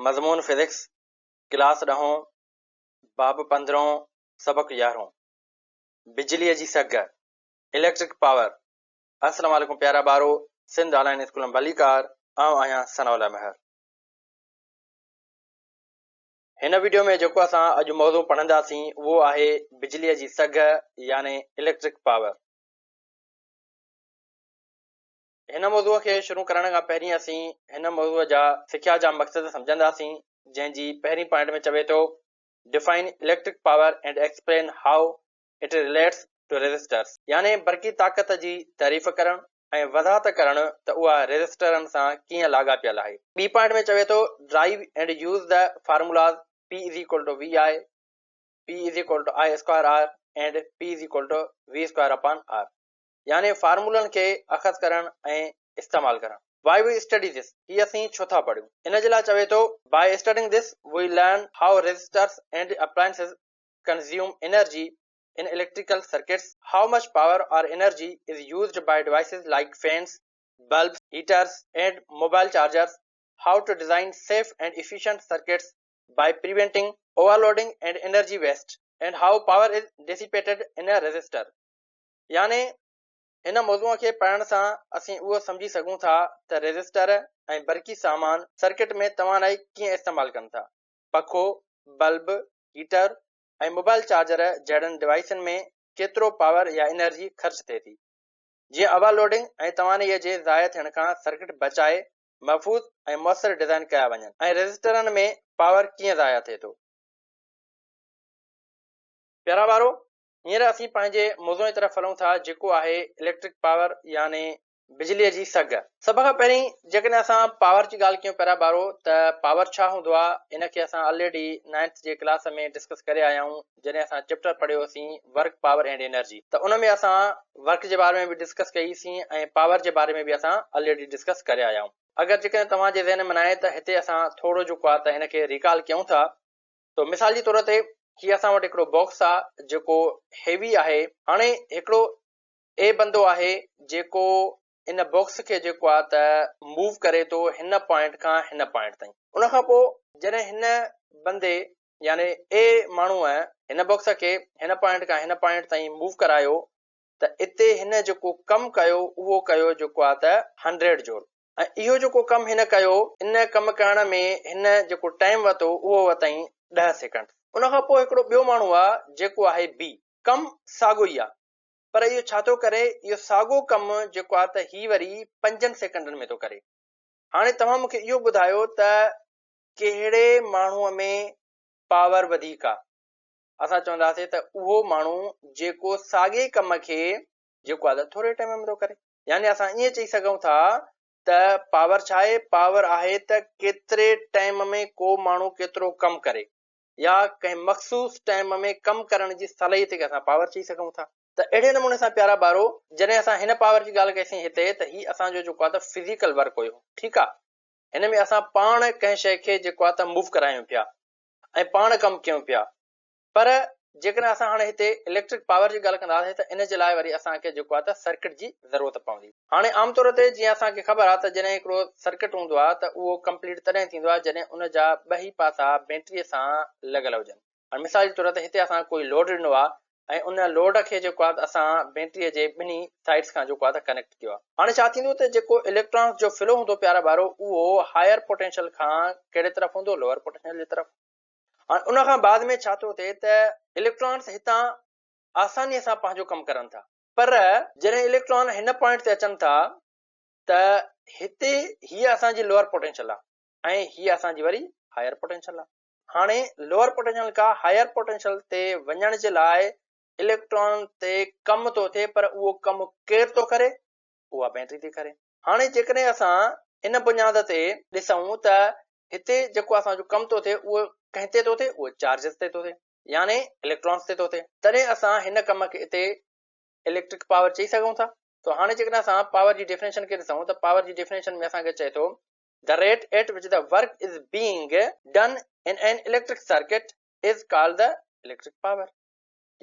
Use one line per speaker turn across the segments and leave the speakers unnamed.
مضمون physics, class ڏهون، باب پندرهون، سبق يارهون، بجليء جي سگهه، اليڪٽرڪ پاور، السلام عليڪم پيارا ٻارو، سنڌ آن لائين اسڪول ۾ ڀليڪار، آئون آهيان ثناء الله مهر. هن وڊيو ۾ جيڪو اسان اڄ موضوع پڙهنداسين اهو آهي بجليء جي سگهه يعني اليڪٽرڪ پاور. هن موضوع کي شروع ڪرڻ کان پهرين اسين هن موضوع جا سکيا جا مقصد سمجهنداسين جنهن جي پهرين پوائنٽ ۾ چوي ٿو Define electric power and explain how it relates to resistors يعني برقي طاقت جي تعريف ڪرڻ ۽ وضاحت ڪرڻ ته اها ريزسٽرن سان ڪيئن لاڳاپيل آهي. ٻي پوائنٽ ۾ چوي ٿو Derive and use the formulas P is equal to VI, P is equal to I square R and P is equal to V square upon R. يعني فارمولن کي اخذ ڪرڻ ۽ استعمال ڪرڻ. Why we study this، هي اسين ڇو ٿا پڙهيون؟ ان جي لاء چوي ٿو، By studying this we learn how resistors and appliances consume energy in electrical circuits, how much power or energy is used by devices like fans, bulbs, heaters and mobile chargers, how to design safe and efficient circuits by preventing overloading and energy waste, and how power is dissipated in a resistor. يعني هن موضوع کي پڙهڻ سان اسين اهو سمجهي سگهون ٿا ته ريزسٽر ۽ برقي سامان سرڪٽ ۾ توانائي ڪيئن استعمال ڪن ٿا. پکو، بلب، هيٽر ۽ موبائل چارجر جهڙن ڊوائيسن ۾ ڪيترو پاور يا انرجي خرچ ٿئي ٿي. جيئن اوور لوڊنگ ۽ توانائيء جي ضايع ٿيڻ کان سرڪٽ بچائي محفوظ ۽ موثر ڊزائين ڪيا وڃن ۽ ريزسٽرن ۾ پاور ڪيئن ضايع ٿئي ٿو. پيارا ٻارو! هينئر اسين پنهنجي موضوع جي طرف هلون ٿا جيڪو آهي اليڪٽرڪ پاور يعني بجليء جي سگهه. سڀ کان پهرين جيڪڏهن اسان پاور جي ڳالهه ڪيون پيارا ٻارو ته پاور ڇا هوندو آهي ان کي اسان آلريڊي نائنٿ جي ڪلاس ۾ ڊسڪس ڪري آيا آهيون جڏهن اسان چيپٽر پڙهيوسين ورڪ پاور اينڊ انرجي ته ان ۾ اسان ورڪ جي باري ۾ به ڊسڪس ڪئي سين ۽ پاور جي باري ۾ به اسان آلريڊي ڊسڪس ڪري آيا آهيون. اگر جيڪڏهن توهان جي ذهن ۾ ناهي ته هتي اسان ٿورو جيڪو آهي ته ان کي ريڪال ڪيون ٿا. تو مثال جي طور تي هي اسان وٽ هڪڙو باڪس آ جيڪو هيوي آهي هاڻي هڪڙو اي بندو آهي جيڪو ان باڪس کي جيڪو آ ته موو ڪري ٿو هن پوائنٽ کان هن پوائنٽ تائين ان کان پوء جڏهن هن بندي يعني اي ماڻهوء هن باڪس کي هن پوائنٽ کان هن پوائنٽ تائين موو ڪرايو ته اتي هن جيڪو ڪم ڪيو اهو ڪيو جيڪو آ ته هنڊريڊ جول ۽ اهو جيڪو ڪم هن ڪيو، ان ڪم ڪرڻ ۾ هن جيڪو ٽائيم ورتو اهو ورتائين ڏهه سيڪنڊ. ان کان پوء هڪڙو ٻيو ماڻهو آ جيڪو آهي بي. ڪم ساڳو ئي آ پر اهو ڇا ٿو ڪري، اهو ساڳو ڪم جيڪو آ ته هي وري پنجن سيڪنڊن ۾ ٿو ڪري. هاڻي توهان مون کي اهو ٻڌايو ته ڪهڙي ماڻهوء ۾ پاور وڌيڪ آ؟ اسان چونداسين ته اهو ماڻهو جيڪو ساڳئي ڪم کي جيڪو آ ته ٿوري ٽائيم ۾ ٿو ڪري. يعني اسان ائين چئي سگهون ٿا ته پاور ڇا آهي؟ پاور آهي ته ڪيتري ٽائيم ۾ ڪو ماڻهو ڪيترو ڪم ڪري يا ڪنهن مخصوص ٽائيم ۾ ڪم ڪرڻ جي صلاحيت کي اسان پاور چئي سگهون ٿا. ته اهڙي نموني سان پيارا ٻارو جڏهن اسان هن پاور جي ڳالهه ڪئي سين هتي ته هي اسان جو جيڪو آهي ته فزيڪل ورڪ هيو ٺيڪ آهي هن ۾ اسان پاڻ ڪنهن شيء کي جيڪو آهي ته موو ڪرايون پيا ۽ پاڻ ڪم ڪيون پيا پر جيڪڏهن اسان هاڻي هتي اليڪٽرڪ پاور جي ڳالهه ڪنداسين ته ان جي لاء وري اسان کي جيڪو آهي ته سرڪٽ جي ضرورت پوندي. هاڻي عام طور تي جيئن اسان کي خبر آهي ته جڏهن هڪڙو سرڪٽ هوندو آهي ته اهو ڪمپليٽ تڏهن ٿيندو آهي جڏهن ان جا ٻئي پاسا بيٽري سان لڳل هجن. هاڻي مثال جي طور تي هتي اسان ڪوئي لوڊ ڏنو آهي ۽ ان لوڊ کي جيڪو آهي ته اسان بيٽري جي ٻنهي سائيڊز کان جيڪو آهي ته ڪنيڪٽ ڪيو آهي. هاڻي ڇا ٿيندو ته جيڪو اليڪٽرانس جو فلو هوندو پيارا ٻارو اهو هائر پوٽينشل کان ڪهڙي طرف هوندو لوئر پوٽينشل جي طرف. هاڻ ان کان بعد ۾ ڇا ٿو ٿئي ته اليڪٽرانس هتان آسانيء سان پنهنجو ڪم ڪرن ٿا پر جڏهن اليڪٽران هن پوائنٽ تي اچن ٿا ته هتي هيء اسان جي لوئر پوٽينشل آهي ۽ هيء اسان جي وري هائر پوٽينشل آهي. هاڻي لوئر پوٽينشل کان هائر پوٽينشل تي وڃڻ جي لاء اليڪٽران تي ڪم ٿو ٿئي پر اهو ڪم ڪير ٿو ڪري؟ اها بيٽري ٿي ڪري. هاڻي جيڪڏهن اسان ان بنياد تي ڏسون ته هتي جيڪو اسان جو ڪم ٿو ٿئي اهو ڪنهن تي ٿو ٿئي اهو چارجز تي ٿو ٿئي يعني اليڪٽرانس تي ٿو ٿئي تڏهن اسان هن ڪم کي هتي اليڪٽرڪ پاور چئي سگهون ٿا ته هاڻي جيڪڏهن اسان پاور جي ڊيفينيشن کي ڏسون ته پاور جي ڊيفينيشن ۾ اسان کي چئي ٿو the rate at which the work is being done in an electric circuit is called the electric power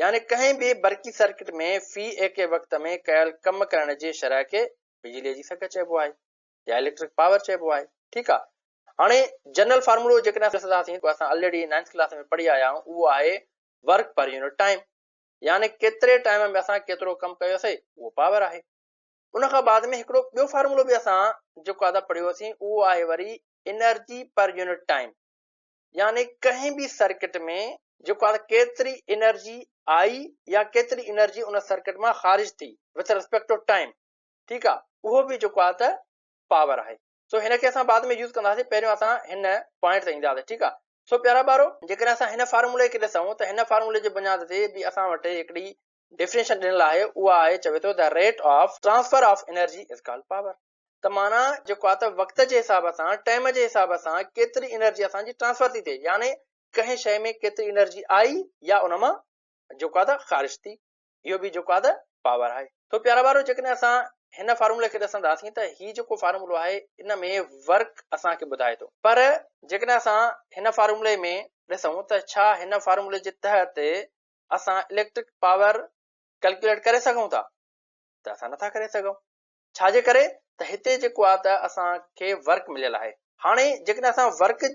يعني ڪنهن به برقي سرڪٽ ۾ في ايڪي وقت ۾ ڪيل ڪم ڪرڻ جي شرح کي بجليء جي سگهه چئبو آهي يا اليڪٽرڪ پاور چئبو آهي. ٺيڪ آ. هاڻي جنرل فارمولو جيڪڏهن ڏسنداسين ته اسان آلريڊي نائنٿ ڪلاس ۾ پڙهي آيا آهيون اهو آهي ورڪ پر يونٽ ٽائيم يعني ڪيتري ٽائيم ۾ اسان ڪيترو ڪم ڪيوسي اهو پاور آهي. ان کان بعد ۾ هڪڙو ٻيو فارمولو به اسان جيڪو آهي پڙهيوسين اهو آهي وري انرجي پر يونٽ ٽائيم يعني ڪنهن به سرڪٽ ۾ جيڪو آهي ڪيتري انرجي آئي يا ڪيتري انرجي ان سرڪٽ مان خارج ٿي وٿ ريسپيڪٽ ٽو ٽائيم ٺيڪ آهي اهو به جيڪو آهي ته پاور آهي سو هن کي اسان بعد ۾ يوز ڪنداسين پهريون اسان هن پوائنٽ تي اينداسين ٺيڪ آهي سو پيارا ٻارو جيڪڏهن اسان هن فارمولي کي ڏسون ته هن فارمولي جي بنياد تي به اسان وٽ هڪڙي ڊيفينيشن ڏنل آهي اها آهي چوي ٿو the rate of transfer of energy is called power ته معنيٰ جيڪو آهي ته وقت جي حساب سان ٽائيم جي حساب سان ڪيتري انرجي اسان جي ٽرانسفر ٿي ٿئي يعني ڪنهن شيء ۾ ڪيتري انرجي آئي يا ان مان جيڪو آهي ته خارج ٿي اهو به جيڪو آهي ته پاور آهي. سو پيارا ٻارو جيڪڏهن اسان هن فارمولي کي ڏسنداسين ته هي جيڪو فارمولو آهي ان ۾ ورڪ اسان کي ٻڌائي ٿو پر جيڪڏهن اسان هن فارمولي ۾ ڏسون ته ڇا هن فارمولي جي تحت اسان اليڪٽرڪ پاور ڪلڪيوليٽ ڪري سگهون ٿا ته اسان نٿا ڪري سگهون ڇا جي ڪري ته هتي جيڪو آهي ته اسان کي ورڪ مليل آهي هاڻي جيڪڏهن اسان ورڪ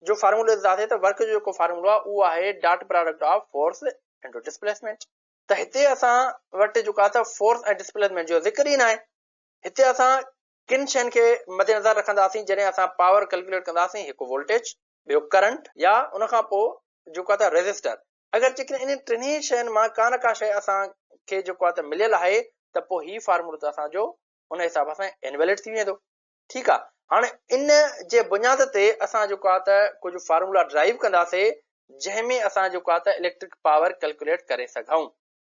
جو فارمولو ڏسنداسين ته ورڪ جو جيڪو فارمولو آهي اهو آهي dot product of force into displacement ته هتي اسان وٽ جيڪو آهي ته فورس ۽ ڊسپليسمينٽ جو ذڪر ئي ناهي. هتي اسان ڪن شين کي مدنظر رکنداسين جڏهن اسان پاور ڪلڪيوليٽ ڪنداسين هڪ وولٽيج، ٻيو ڪرنٽ يا ان کان پوء جيڪو آهي ته ريزسٽر. اگر جيڪڏهن انهن ٽنهي شين مان ڪا نه ڪا شيء اسان کي جيڪو آهي ته مليل آهي ته پوء هي فارمولو ته اسان جو ان حساب سان انويلڊ ٿي ويندو. ٺيڪ آ هاڻي ان جي بنياد تي اسان جيڪو آ ته ڪجهه فارمولا ڊرائيو ڪنداسي جنهن ۾ اسان جيڪو آ ته اليڪٽرڪ پاور ڪلڪيوليٽ ڪري سگهون.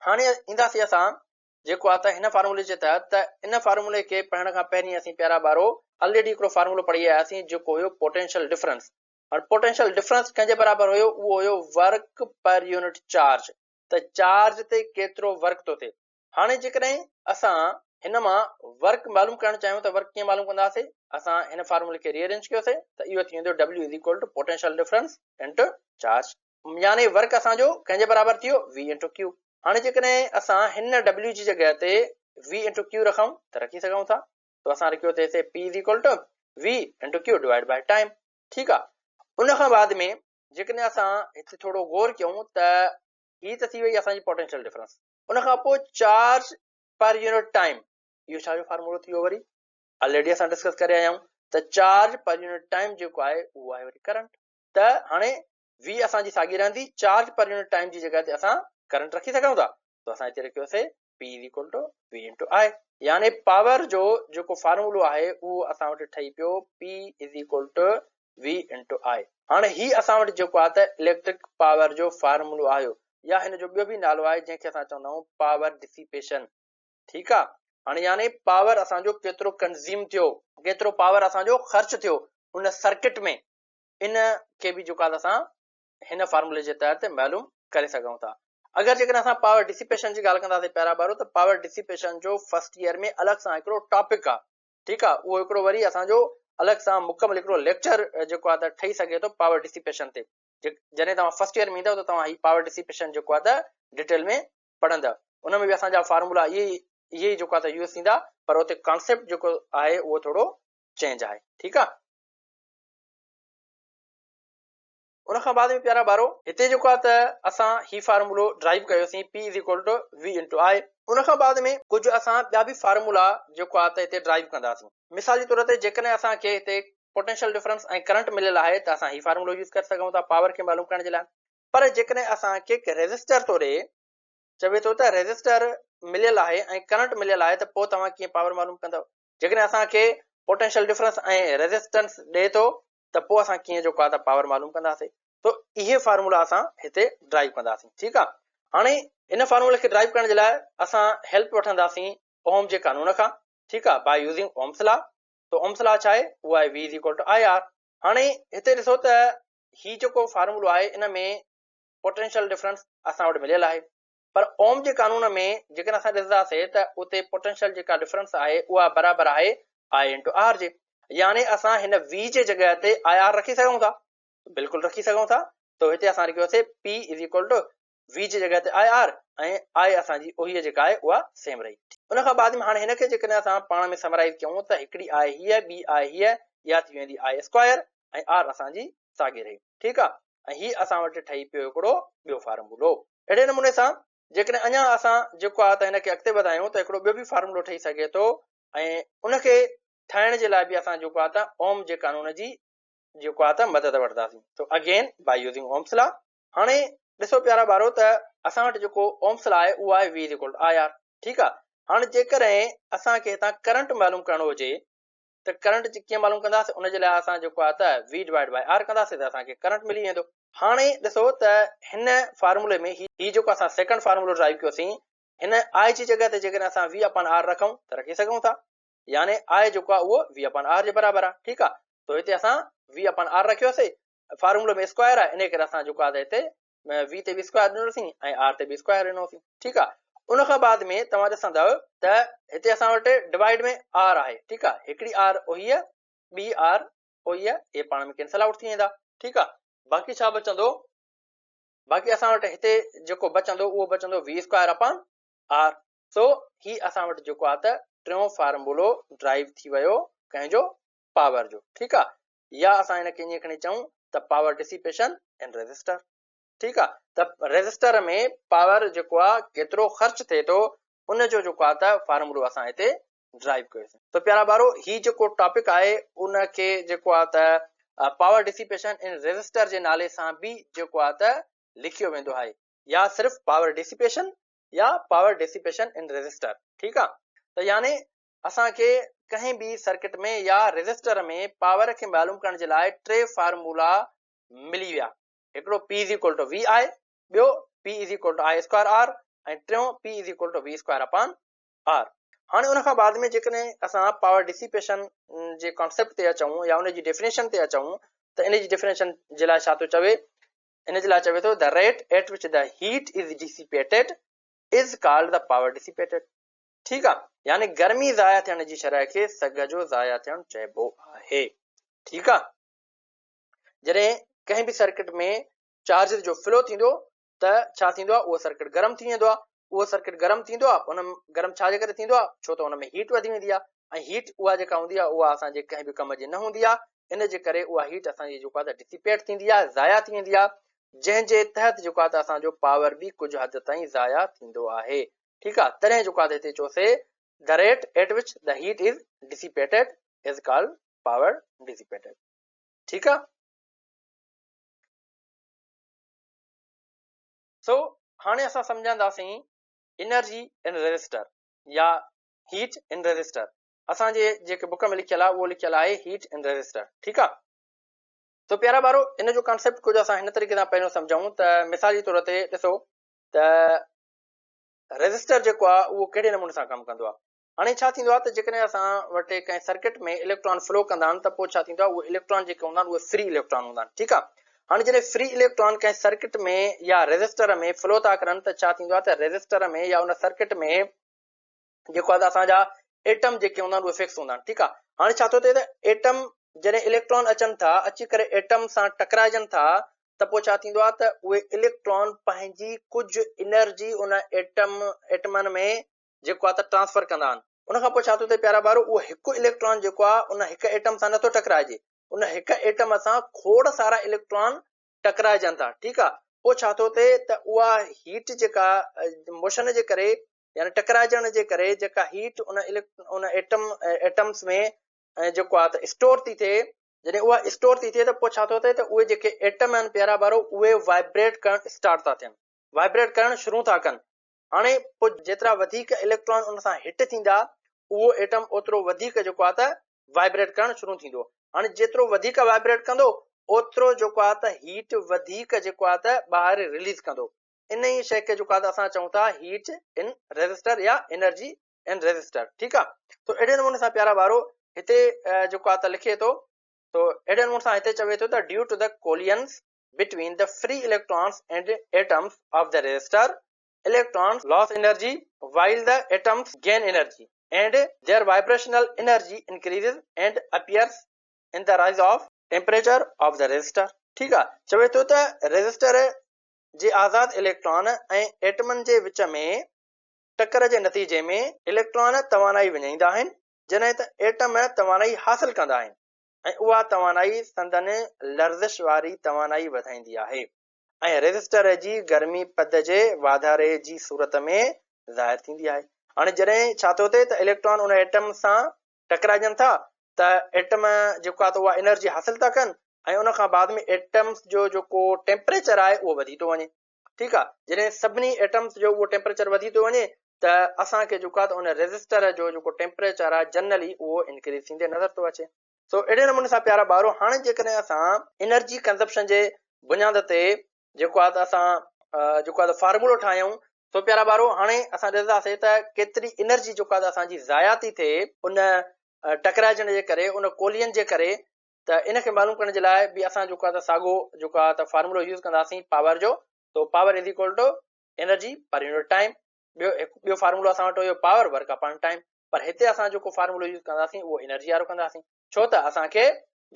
هاڻي اينداسي اسان جيڪو آ ته هن فارمولي جي تحت ته ان فارمولي کي پڙهڻ کان پهرين اسين پيارا ٻارو آلريڊي هڪڙو فارمولو پڙهي آياسين جيڪو هيو پوٽينشل ڊفرنس. هاڻي پوٽينشل ڊفرنس ڪنهن جي برابر هيو اهو هيو ورڪ پر يونٽ چارج ته چارج تي ڪيترو ورڪ ٿو ٿئي. هاڻي جيڪڏهن اسان هن مان ورڪ معلوم ڪرڻ چاهيون ته ورڪ ڪيئن معلوم ڪنداسين؟ اسان هن فارمولي کي ري ارينج ڪيوسين ته اهو ٿي ويندو W is equal to potential difference into charge يعني ورڪ اسان جو ڪنهن جي برابر ٿي ويو V into Q. هاڻي جيڪڏهن اسان هن W جي جڳهه تي V into Q رکون ته رکي سگهون ٿا ته اسان رکيو ٿي P is equal to V into Q divide by time ٺيڪ آ. ان کان بعد ۾ جيڪڏهن اسان هتي ٿورو غور ڪيون ته هي ته ٿي وئي اسان جي پوٽينشل ڊفرنس ان کان پوء چارج پر يونٽ ٽائيم اهو ڇا جو فارمولو ٿي ويو وري آلريڊي اسان ڊسڪس ڪري آيا آهيون ته چارج پر يونٽ ٽائيم جيڪو آهي اهو آهي وري ڪرنٽ ته هاڻي وي اسان جي ساڳي رهندي چارج پر يونٽ ٽائيم جي جڳهه تي اسان ڪرنٽ رکي سگهون ٿا ته اسان هتي رکيوسي P is equal to V into I يعني پاور جو جيڪو فارمولو آهي اهو اسان وٽ ٺهي پيو P is equal to V into I. هاڻي هي اسان وٽ جيڪو آهي ته اليڪٽرڪ پاور جو فارمولو آيو يا هن جو ٻيو به نالو آهي جنهن کي اسان چوندا آهيون پاور ڊسيپيشن ٺيڪ آ هاڻي يعني پاور اسان جو ڪيترو ڪنزيوم ٿيو ڪيترو پاور اسان جو خرچ ٿيو ان سرڪٽ ۾ ان کي به جيڪو آهي اسان هن فارمولي جي تحت معلوم ڪري سگهون ٿا اگر جيڪڏهن اسان پاور ڊسيپيشن جي ڳالهه ڪنداسين پيارا ٻارو ته پاور ڊسيپيشن جو فرسٽ ايئر ۾ الڳ سان هڪڙو ٽاپڪ آ ٺيڪ آ اهو هڪڙو وري اسان جو الڳ سان مڪمل هڪڙو ليڪچر جيڪو آ ته ٺهي سگهي ٿو پاور ڊسيپيشن تي جڏهن توهان فرسٽ ايئر ۾ ايندؤ ته توهان هي پاور ڊسيپيشن جيڪو آ ته ڊيٽيل ۾ پڙهندؤ ان ۾ به اسان جا فارمولا اهي اهي ئي جيڪو آ ته يوز ٿيندا پر اتي ڪانسيپٽ جيڪو آهي اهو ٿورو چينج آهي ٺيڪ آ. ان کان بعد ۾ پيارا ٻارو هتي جيڪو آهي ته اسان هي فارمولو ڊرائيو ڪيوسين P is equal to V into I ان کان بعد ۾ ڪجهه اسان ٻيا به فارمولا جيڪو آهي ته هتي ڊرائيو ڪنداسين مثال جي طور تي جيڪڏهن اسان کي هتي پوٽينشل ڊفرنس ۽ ڪرنٽ مليل آهي ته اسان هي فارمولو يوز ڪري سگهون ٿا پاور کي معلوم ڪرڻ جي لاء پر جيڪڏهن اسان کي ريزسٽر ٿو ڏي چوي ٿو ته ريزسٽر مليل آهي ۽ ڪرنٽ مليل آهي ته پوء توهان ڪيئن پاور معلوم ڪندؤ جيڪڏهن اسان کي پوٽينشل ڊفرنس ۽ ريزسٽنس ڏي ٿو ته پوء اسان ڪيئن جيڪو آهي ته پاور معلوم ڪنداسين ته اهي فارمولا اسان هتي ڊرائيو ڪنداسين ٺيڪ آهي هاڻي ان فارمولي کي ڊرائيو ڪرڻ جي لاء اسان هيلپ وٺنداسين اوم جي قانون کان ٺيڪ آهي باء يوزنگ اومس لا ته اومس لا ڇا آهي اهو آهي V is equal to I R هاڻي هتي ڏسو ته هي جيڪو فارمولو آهي ان ۾ پوٽينشل ڊفرنس اسان وٽ مليل آهي پر اوم جي قانون ۾ جيڪڏهن اسان ڏسنداسين ته اتي پوٽينشل جيڪا ڊفرنس آهي اها برابر آهي I into R جي يعني اسان هن V جي جڳهه تي I R رکي سگهون ٿا بلڪل رکي سگهون ٿا ته هتي اسان رکيوسي P is equal to V جي جڳهه تي I R ۽ I اسان جي اهي جيڪا آهي اها سيم رهي ان کان بعد ۾ هاڻي هن کي جيڪڏهن اسان پاڻ ۾ سمرائز ڪيون ته هڪڙي I هيء ٻي I هيء اها ٿي ويندي I square. ۽ آر اسان جي ساڳي رهي. ٺيڪ آ ۽ هي اسان وٽ ٺهي پيو هڪڙو ٻيو فارمولو. اهڙي نموني سان جيڪڏهن اڃا اسان جيڪو آ ته هن کي اڳتي وڌايون ته هڪڙو ٻيو به فارمولو ٺهي سگهي ٿو ۽ ان کي ٺاهڻ جي لاء به اسان جيڪو آ ته اوم جي قانون جي جيڪو آ ته مدد وٺنداسين. So again by using Ohm's law. هاڻي ڏسو پيارا ٻارو ته اسان وٽ جيڪو اومس لا آهي اهو آهي V is equal to I R ٺيڪ آهي. هاڻي جيڪڏهن اسان کي هتان ڪرنٽ معلوم ڪرڻو هجي ته ڪرنٽ ڪيئن معلوم ڪنداسين ان جي لاء اسان جيڪو آهي ته V divide by R ڪنداسين ته اسان کي ڪرنٽ ملي ويندو. هاڻي ڏسو ته هن فارمولي ۾ هي جيڪو اسان سيڪنڊ فارمولو ڊرائيو ڪيوسين هن I جي جڳهه تي جيڪڏهن اسان V اپان R رکون ته رکي سگهون ٿا يعني I جيڪو آهي اهو V اپان R جي برابر آهي ٺيڪ آهي. ته هتي اسان V اپان R رکيوسين فارمولو ۾ اسڪوائر آهي انهي ڪري اسان جيڪو آهي هتي وي تي به اسڪوائر ڏنوسين ۽ آر تي به اسڪوائر ڏنوسين ٺيڪ آهي ان کان بعد ۾ توهان ڏسندؤ ته هتي اسان وٽ ڊوائيڊ ۾ آر آهي ٺيڪ آهي هڪڙي آر اهي آهي ٻي آر اهي آهي اهي پاڻ ۾ ڪينسل آئوٽ ٿي ويندا ٺيڪ آهي باقي ڇا بچندو باقي اسان وٽ هتي جيڪو بچندو اهو بچندو وي اسڪوائر اپان آر سو هي اسان وٽ جيڪو آهي ته ٽيون فارمولو ڊرائيو ٿي ويو ڪنهن جو پاور جو ٺيڪ آهي يا اسان هن کي ائين کڻي چئون ته پاور ڊسيپيشن ان ريزسٽر ٺيڪ آ ته ريزسٽر ۾ پاور جيڪو آ ڪيترو خرچ ٿئي ٿو ان جو جيڪو آ ته فارمولو اسان هتي ڊرائيو ڪيوسين ته پيارا ٻارو هي جيڪو ٽاپڪ آهي ان کي جيڪو آ ته پاور ڊسيپيشن ان ريزسٽر جي نالي سان به جيڪو آ ته لکيو ويندو آهي يا صرف پاور ڊسيپيشن يا پاور ڊسيپيشن ان ريزسٽر ٺيڪ آ ته يعني اسان کي ڪنهن به سرڪٽ ۾ يا ريزسٽر ۾ پاور کي معلوم ڪرڻ جي لاء ٽي فارمولا ملي ويا، هڪڙو P is equal to V I، ٻيو P is equal to I square R ۽ ٽيون P is equal to V square upon R. هاڻي ان کان بعد ۾ جيڪڏهن اسان پاور ڊسيپيشن جي ڪانسيپٽ تي اچون يا ان جي ڊيفينيشن تي اچون ته ان جي ڊيفينيشن جي لاء ڇا ٿو چوي؟ ان جي لاء چوي ٿو The rate at which the heat is dissipated is called the power dissipated. ٺيڪ آ يعني گرمي ضايع ٿيڻ جي شرح کي سگهه جو ضايع ٿيڻ چئبو آهي. ٺيڪ آ جڏهن ڪنهن به سرڪٽ ۾ چارجز جو فلو ٿيندو ته ڇا ٿيندو آ اهو سرڪٽ گرم ٿي ويندو آ اهو سرڪٽ گرم ٿيندو آ ان گرم ڇا جي ڪري ٿيندو آ ڇو ته ان ۾ هيٽ وڌي ويندي آ ۽ هيٽ اها جيڪا هوندي آ اها اسان جي ڪنهن به ڪم جي نه هوندي آ ان جي ڪري اها هيٽ اسان جي جيڪو آ ته ڊسيپيٽ ٿيندي آ ضايع ٿي ويندي آ جنهن جي تحت جيڪو آ ته اسان جو پاور به ڪجهه حد تائين ضايع ٿيندو آهي. ٺيڪ آ تڏهن جيڪو آ هتي چوسي the rate at which the heat is dissipated is called power dissipated ٺيڪ آ سو هاڻي اسان سمجهنداسين انرجي ان ريزسٽر يا هيٽ ان ريزسٽر اسان جي جيڪي بڪ ۾ لکيل آ اهو لکيل آهي هيٽ ان ريزسٽر ٺيڪ آ تو پيارا ٻارو ان جو ڪانسيپٽ ڪجهه اسان هن طريقي سان پهريون سمجهون ته مثال جي طور تي ڏسو ته ريزسٽر جيڪو آهي اهو ڪهڙي نموني سان ڪم ڪندو آهي. هاڻي ڇا ٿيندو آهي ته جيڪڏهن اسان وٽ ڪنهن سرڪٽ ۾ اليڪٽران فلو ڪندا آهن ته پوء ڇا ٿيندو آهي اهي اليڪٽران جيڪي هوندا آهن اهي فري اليڪٽران هوندا آهن ٺيڪ آهي. هاڻي جڏهن فري اليڪٽران ڪنهن سرڪٽ ۾ يا ريزسٽر ۾ فلو ٿا ڪرن ته ڇا ٿيندو آهي ته ريزسٽر ۾ يا ان سرڪٽ ۾ جيڪو آهي ته اسان جا ايٽم جيڪي هوندا آهن اهي فڪس هوندا آهن ٺيڪ آهي. هاڻي ڇا ٿو ٿئي ته ايٽم جڏهن اليڪٽران اچن ٿا اچي ڪري ايٽم سان ٽڪرائجن ٿا ته پوء ڇا ٿيندو آهي ته اهي اليڪٽران پنهنجي ڪجهه انرجي ان ايٽم ايٽمن ۾ جيڪو آهي ته ٽرانسفر ڪندا آهن. ان کان پوء ڇا ٿو ٿئي پيارا ٻارو اهو هڪ اليڪٽران جيڪو آهي ان هڪ ايٽم سان نٿو ٽڪرائجي ان هڪ ايٽم سان کوڙ سارا اليڪٽران ٽڪرائجن ٿا ٺيڪ آهي پوء ڇا ٿو ٿئي ته اها هيٽ جيڪا موشن جي ڪري يعني ٽڪرائجڻ جي ڪري جيڪا هيٽ ان ان ايٽم ايٽمس ۾ جيڪو آهي ته اسٽور ٿي ٿئي جڏهن اها اسٽور ٿي ٿئي ته پوء ڇا ٿو ٿئي ته اهي جيڪي ايٽم آهن پيارا ٻارو اهي وائبريٽ ڪرڻ اسٽارٽ ٿا ٿين وائبريٽ ڪرڻ شروع ٿا ڪن هاڻي پوء جيترا وڌيڪ اليڪٽران ان سان هٽ ٿيندا اهو ايٽم اوترو وڌيڪ جيڪو آهي ته وائبريٽ ڪرڻ شروع ٿيندو هاڻي جيترو وڌيڪ وائبريٽ ڪندو اوترو جيڪو آهي ته هيٽ وڌيڪ جيڪو آهي ته ٻاهر رليز ڪندو انهي شيء کي جيڪو آهي ته اسان چئون ٿا هيٽ ان ريزسٽر يا انرجي ان ريزسٽر ٺيڪ آ تو اهڙي نموني سان پيارا ٻارو هتي جيڪو آ ته لکي ٿو تو اهڙي نموني سان هتي چوي ٿو ته due to the collisions between the free electrons and atoms of the resistor electrons lose energy while the atoms gain energy and their vibrational energy increases and appears in the rise of temperature of the resistor ٺيڪ آ چوي ٿو ته resistor جي آزاد electron ۽ ايٽمن جي وچ ۾ ٽڪر جي نتيجي ۾ اليڪٽران توانائي وڃائيندا آهن، جڏهن ته ايٽم توانائي حاصل ڪندا آهن ۽ اها توانائي سندن لرزش واري توانائي وڌائيندي آهي ۽ ريزسٽر جي گرمي پد جي واڌاري جي صورت ۾ ظاهر ٿيندي آهي. هاڻي جڏهن ڇا ٿو ٿئي ته اليڪٽران ان ايٽم سان ٽڪرائجن ٿا ته ايٽم جيڪو آهي ته اها انرجي حاصل ٿا ڪن ۽ ان کان بعد ۾ ايٽمس جو جيڪو ٽيمپريچر آهي اهو وڌي ٿو وڃي. ٺيڪ آ جڏهن سڀني ايٽمس جو اهو ٽيمپريچر وڌي ٿو وڃي ته اسان کي جيڪو آ ته ان ريزسٽر جو جيڪو ٽيمپريچر آ جنرلي اهو انڪريز ٿيندي نظر ٿو اچي. سو اهڙي نموني سان پيارا ٻارو هاڻي جيڪڏهن اسان انرجي ڪنزپشن جي بنياد تي جيڪو آ ته اسان جيڪو آ ته فارمولو ٺاهيون سو پيارا ٻارو هاڻي اسان ڏسنداسين ته ڪيتري انرجي جيڪو آ ته اسان جي ضايع ٿي ٿئي ان ٽڪرائجڻ جي ڪري ان ڪولين جي ڪري ته ان کي معلوم ڪرڻ جي لاء به اسان جيڪو آهي ته ساڳو جيڪو آهي ته فارمولو يوز ڪنداسين پاور جو تو power is equal to energy per unit time ٻيو هڪ ٻيو فارمولو اسان وٽ هيو پاور ورڪ اپان ٽائيم پر هتي اسان جيڪو فارمولو يوز ڪنداسين اهو انرجي وارو ڪنداسين ڇو ته اسان کي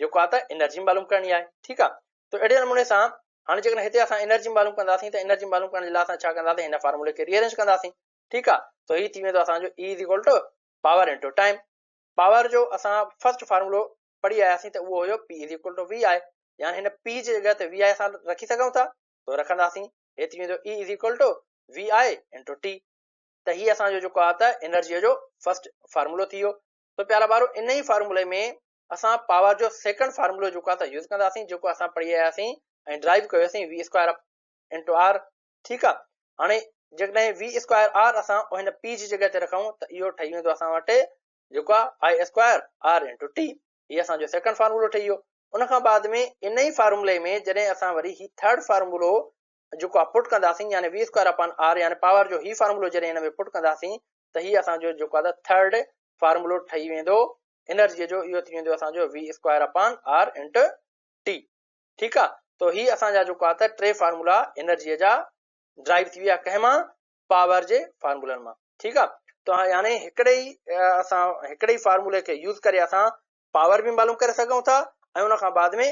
جيڪو آهي ته انرجي معلوم ڪرڻي آهي ٺيڪ آهي ته اهڙي نموني سان هاڻي جيڪڏهن هتي اسان انرجي معلوم ڪنداسين ته انرجي معلوم ڪرڻ جي لاء اسان ڇا ڪنداسين هن فارمولي کي ري ارينج ڪنداسين ٺيڪ آهي ته هي ٿي ويندو اسان جو E is equal to power into time power جو اسان فرسٽ فارمولو پڙهي آياسين ته اهو هيو P is equal to V I يعني هن P جي جڳهه تي V I اسان رکي سگهون ٿا تو رکنداسين هي ٿي ويندو E is equal to V I into T ته هي اسان جو جيڪو آهي ته انرجي جو فرسٽ فارمولو ٿي ويو تو پيارا ٻارو ان ئي فارمولي ۾ اسان پاور جو سيڪنڊ فارمولو جيڪو آهي ته يوز ڪنداسين جيڪو اسان پڙهي آياسين ۽ ڊرائيو ڪيوسين وي اسڪوائر انٽو آر ٺيڪ آ هاڻي جيڪڏهن وي اسڪوائر آر اسان هن پي جي جڳهه تي رکون ته اهو ٺهي ويندو اسان وٽ جيڪو آ I square R into T هي اسان جو سيڪنڊ فارمولو ٺهي ويو ان کان بعد ۾ ان ئي فارمولي ۾ جڏهن اسان وري هي ٿرڊ فارمولو جيڪو آ پٽ ڪنداسين يعني وي اسڪوائر اپان آر يعني پاور جو هي فارمولو جڏهن هن ۾ پٽ ڪنداسين ته هي اسان جو جيڪو آ ته ٿرڊ فارمولو ٺهي ويندو انرجي جو اهو ٿي ويندو اسان جو V square upon R into T ٺيڪ آ تو هي اسان جا جيڪو آ ته ٽي فارمولا انرجي جا ڊرائيو ٿي ويا ڪنهن مان پاور جي فارمولن مان ٺيڪ آ تو يعني هڪڙي ئي اسان هڪڙي ئي فارمولي کي يوز ڪري اسان پاور به معلوم ڪري سگهون ٿا ۽ ان کان بعد ۾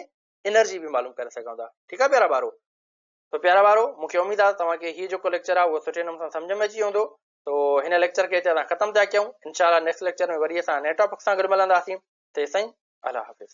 انرجي به معلوم ڪري سگهون ٿا ٺيڪ آ پيارا ٻارو تو پيارا ٻارو مون کي اميد آ توهان کي هي جيڪو ليڪچر آ اهو سٺي نموني سان سمجهه ۾ اچي ويو هوندو تو هن ليڪچر کي هتي اسان ختم ٿا ڪيون انشاء الله نيڪسٽ ليڪچر ۾ وري اسان نئين ٽاپڪ سان گڏ ملنداسين تيسين الله حافظ.